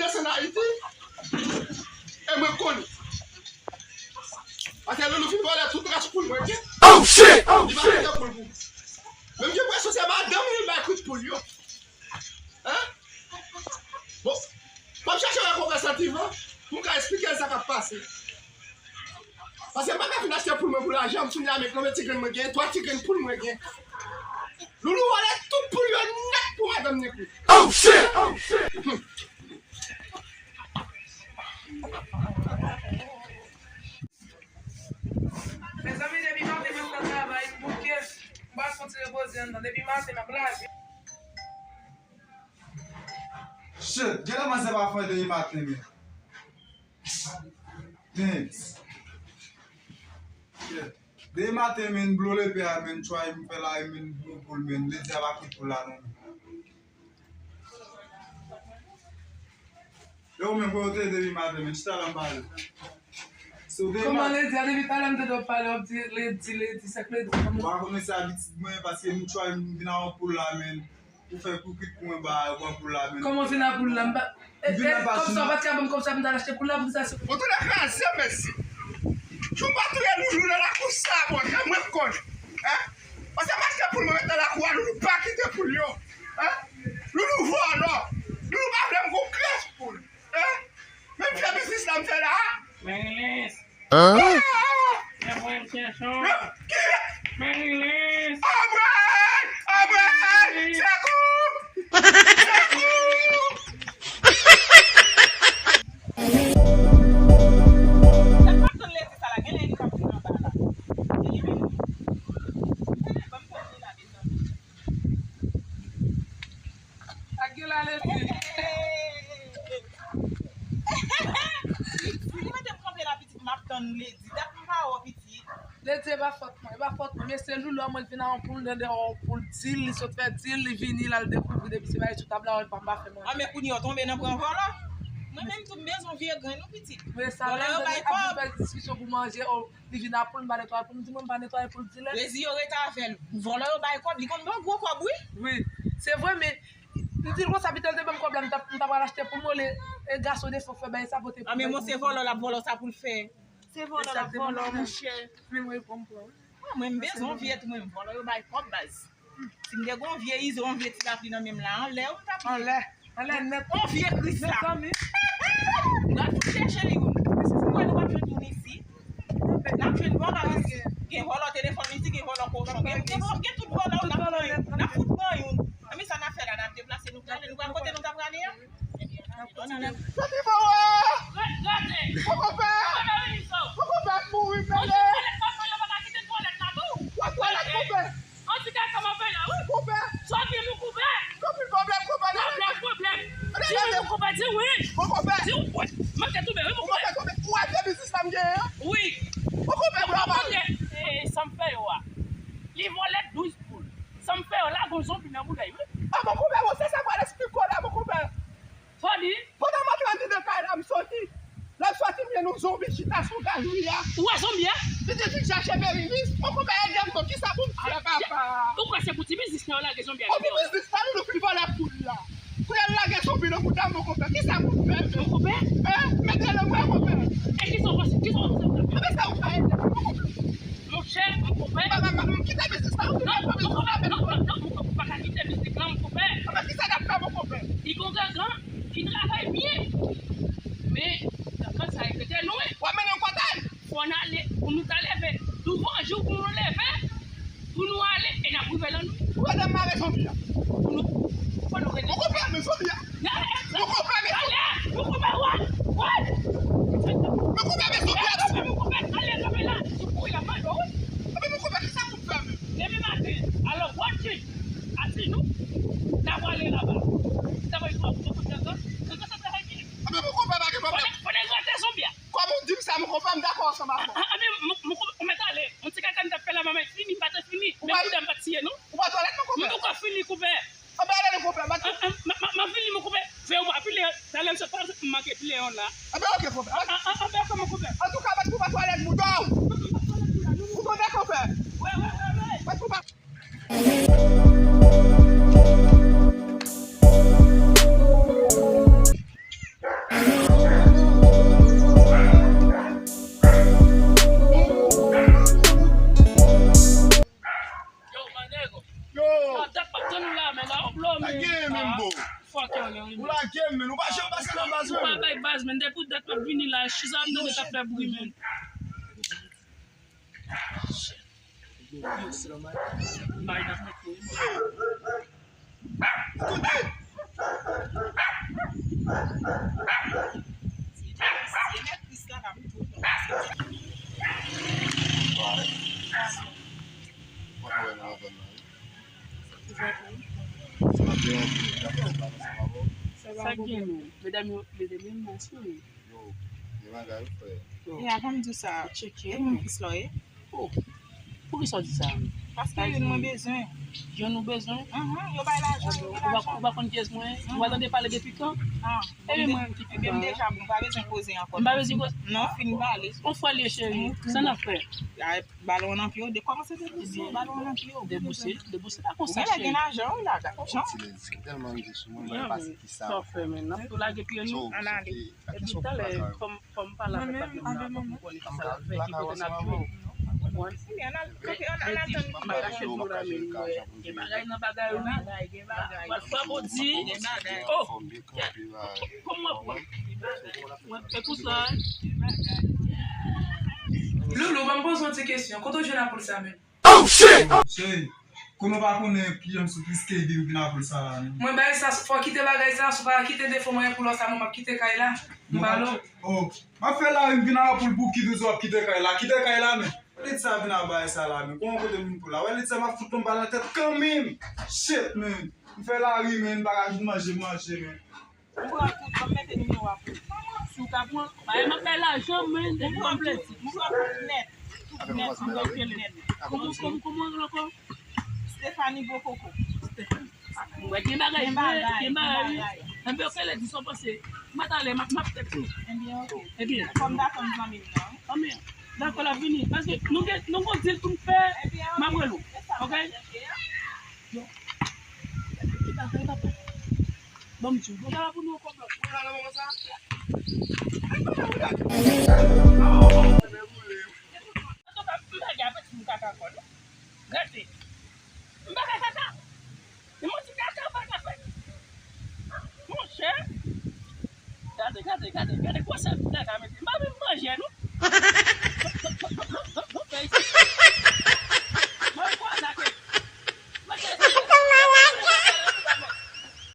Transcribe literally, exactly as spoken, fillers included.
An Ayiti, e mwen konnen. Paske Loulou fin vòlè tout ras poul mwen gen. Oh shit! Oh shit! Li pa kite poul pou mwen. Menm gen presyon se madanm li bay kout poul yo. Hein? Bon, m ap chache wè konpè santiman pou m ka esplike l sa k ap pase. Paske m pa ka fin achte poul mwen pou lajan, m fin la met konbyen ti grenn mwen gen, twa ti grenn poul mwen gen. Loulou vòlè tout poul yo nèt pou madanm li kou. Oh shit! Oh shit! Mezanmi, depi maten mwen pran travay, m bouke. M pa soti repoze anndan. Depi maten, m ap lave. Shit, genlè manzè pa fè depi maten, men. Thanks. Shit. Depi maten, men, blo lepe a, men, try m fè la, men, bon poul, men, ledi a pa kit poul la, non. Yo, men, kote w te depi maten, men, chita la m pale. So, depi Kòman maten ledi a? Depi talè m tande w pale, w ap di ledi, ledi, sa k ledi, kòman? Ou pa konnen se abitid mwen, paske m try m vin a yon poul la, men. Ou fè kou kit pou mwen ba, ban poul la, men. Kòman w vin a poul la? M pa, e, e, kòmsa w pa t ka ban m kòb sa pou m t al achte poul la, poukisa se. Bon, tou lè kraze, mèsi. Jou pa touye Loulou nan lakou sa, bon, jan mwen konn. Hein? Paske m achte poul mwen ret nan lakou a, Loulou pa kite poul yo. Hein? Loulou vòlò. Loulou pa vle m gon krèch poul. Hein? Menm vye biznis la m fè la a. Merilis. Hein? Ah! Merilis. Anbrèl! Anbrèl! Sekou! Sekou! Sa k ap tann ledi sa la, genlè li p ap vin anba la. Genlè menm. Genlè, ban m tann li la, mezanmi. Ak gen la ledi. Li mete m kanpe la, pitit, m ap tann ledi. Dat m pa wè w, pitit. Ledi, e pa fòt mwen, e pa fòt mwen. Men se Loulou a mwen vin a yon poul, tande yon poul dil, li sot fè dil, li vini, l al dekouvri depi se bagay sou tab la, wè, pa m pa fè manje. A, men kounye a w tonbe nan pran vòlò. Mwen menm tou, m bezwen vye grenn, wi, pitit. Men sa menm, tande ap vin fè diskisyon pou manje, o, li vin a poul, m pa netwaye poul, m di mwen m pa netwaye poul dilè. Rezi yo rete avè l. Vòlò yo bay kòb, li konn ba w gwo kòb, wi. Wi, se vre, men m di l konsa, pito l te ban m kòb la, m t ap, m t ap al achte poul mwen, olye, e gason defo fè bagay sa, pote poul. A, men mwen se vòlò l ap vòlò, sa pou l fè. Se vòlò l ap vòlò, monchè. Men mwen konprann. A, mwen m bezwen vye tou, mwen m vòlò yo bay kòb, baz. Si m te gon vye izo, yon vye ti lapli nan men m la, anlè wi m t ap ye. Anlè, anlè nèt. Yon vye kris la. Mezanmi. N ap fout chèche li wi. Ou kwè nou p ap jwenn youn isi? N ap jwenn vòlò isi. Gen vòlò telefòn isi, gen vòlò kochon. Gen, gen, gen tout vòlò yo n ap pran youn. N ap fout pran youn. Anben sa n ap fè la, n ap deplase, nou prale, nou pral kote nou ta prale a? Soti fò wè! Poko fè! Poko fè mouri, mele! Wè twalèt, konpè! An ti kaka m ap fè la, wi. Konpè! Sa w gen, mon konpè? Konpè, pwoblèm, konpè, non? Pwoblèm, pwoblèm. Di wi, mon konpè, di wi. Mon konpè! Di wi, mwen te tonbe, wi, mon konpè. Mon konpè, konpè, ou wè vye biznis la m genyen an? Wi. Mon konpè, bravo! Sa m fè yo a. Li vòlè douz poul. Sa m fè yo la, gon zonbi nan boudèy, wi. A, mon konpè, bon, se sa m pral esplike w la, mon konpè. Sa w di? Pandan m antre anndan kay la, m soti. Lè m soti, m jwenn yon zonbi chita sou galri a. Ou wè zonbi a? Li te vin chache Merilis. Mon konpè, ede m non, kisa pou m fè, papa? Ou kwè se pou ti biznis nan yo lage zonbi a? Pou ti biznis la, nou fin vòlè poul la. Kounye a l lage zonbi nan bouda m, mon konpè. Kisa pou m fè? Mon konpè? Hein? Mete nan mwen, konpè. E kisa w panse? Kisa w panse? Anben sa ou ka ede m, mon konpè. Monchè, mon konpè. Papa, papa, m kite biznis la, ou non, non, non, non, mon konpè, pa ka kite biznis la, mon konpè. Anben kisa n ap fè, mon konpè? Li gon gangan ki travay byen. Men, gangan sa yo rete lwen. W ap mennen yon kote l? Fò n ale, pou nou ta leve. Douvan jou pou nou leve, pou nou ale, e n ap rive lannwit. Ou rete mare zonbi a. Pou nou, fò nou rete. Mon konpè, men zonbi a. Mon konpè, men zonbi a. Mon konpè, wè, wè. Men konpè, men zonbi a. Men konpè, ale, kanpe la. Sou kouri la, mande, wi. Anben, mon konpè, kisa pou m fè, men? Demen maten, alò, watch it. Ati nou, n a prale laba. Sa va jwe pou nou konn gangan. Gangan sa travay byen. Anben, mon konpè, pa gen pwoblèm. Fò nèg, fò nèg rete zonbi a. Kòm ou di m sa, mon konpè, m dakò ansanm avè w. A, a, anben, mon, mon, mon mèt ale. Yon ti kaka m t ap fè la, manman fini, m pa t fini. Men koudè m pa t tiye, non. Ou pa twalèt, mon konpè? Mwen poko fini, konpè. Anben, ale, mon konpè, m pa t... A, a, m, m, m ap vini, mon konpè. Fè yon pa pile, talè m sot pa m manke pile yon la. Anben, oke, konpè. A, a, a, anben, oke, mon konpè. Antouka, m pa t pou pa twalèt, mouda w. Ou tande, konpè? Wi, wi, wi, wi. M pa t pou pa... Bay baz, men depi dat m ap vini la, chisa m tande k ap fè bri, men. Bay dat mwen kouri. Sa gen nou. Medam yo, medam yo, mwen sou. Yo, gen bagay, frè. E a, pa m di w sa. Tcheke. E mwen plis lò ye. Oh. Poukisa w di sa? Paske youn mwen bezwen. Youn ou bezwen? Mhm, yo bay lajan, yo gen lajan. Ou pa konn kiyès mwen? Ou pa tande pale depi kan? Ah, ebyen mwen, ebyen m deja bon, pa bezwen koze ankò. M pa bezwen koze? Non, fin pale. On fwa l ye, cheri. Sa n ap fè? Balon nan pye w, de kòmanse debouse, balon nan pye w. Debouse, debouse pa konsa, cheri. Gen lajan, wi, la, lajan. Ti lèz, tèlman rive sou mwen, mwen pase ki sa. Sa w fè, men, n ap tou lage pye nou. Ann ale. Epi talè, fò m, fò m pale avèk papi m nan avan pou konnen kisa l ap fè, ki kote n ap jwe. Ou konprann? Ebyen, ann al, kanpe, ann al tann li. M pa kache pou la, men, gen bagay nan bagay, wi. Gen bagay, gen bagay. Pafwa pou di, oh, kòman w ap pran? E pou sa. Loulou, ban m poze w ti kesyon. Kote w jwenn apoul sa menm? Oh, shit! Cheri, konnen w pa konnen kijan m sou plis ke di m vin apoul sa la menm. Mwen bay sa, fò w kite bagay sa, si w pa kite defo mwen pou lò sa, mwen m ap kite kay la. M pa lò. Oh, m ap fè lari m vin apoul pou ki toujou ap kite kay la. Kite kay la menm. Lè sa vin a bagay sa la menm. Kòman kote moun pou la? Wè lè sa m ap fout yon bal nan tèt kanmenm. Shit, man. M fè lari, man. M pa ka jwenn manje, manje, man. Ou pran tout, ban m mete nimewo a pou ou. Si w ka pran, bagay m ap bay lajan, men, depi ban m plezi. M pran tout nèt. Tout nèt, m bloke l nèt. Kòman, kòman, kòman l ankò? Stephanie Bokoko. Mwen gen bagay vre, gen bagay wi. Enben, ok, lè di sa w panse. M a talè, m ap, m ap tèt ou. Enben, ok. Enben. Fò m dakò m zanmi m nan. Anben, dakò, l ap vini. Paske nou gen, nou gon dil pou n fè, m ap rele w. Ok? Yo. Ki bagay, papa? Ban m di w, bon, sa va pou nou ankò, bro. Mwen la nan moman sa. Antouka, m pa gen apeti pou kaka ankò, non. Gade. M pa ka kaka. E mwen di kaka pa ka fèt. Monchè. Gade, gade, gade, gade gwosè kaka mete. M pa menm manje, non.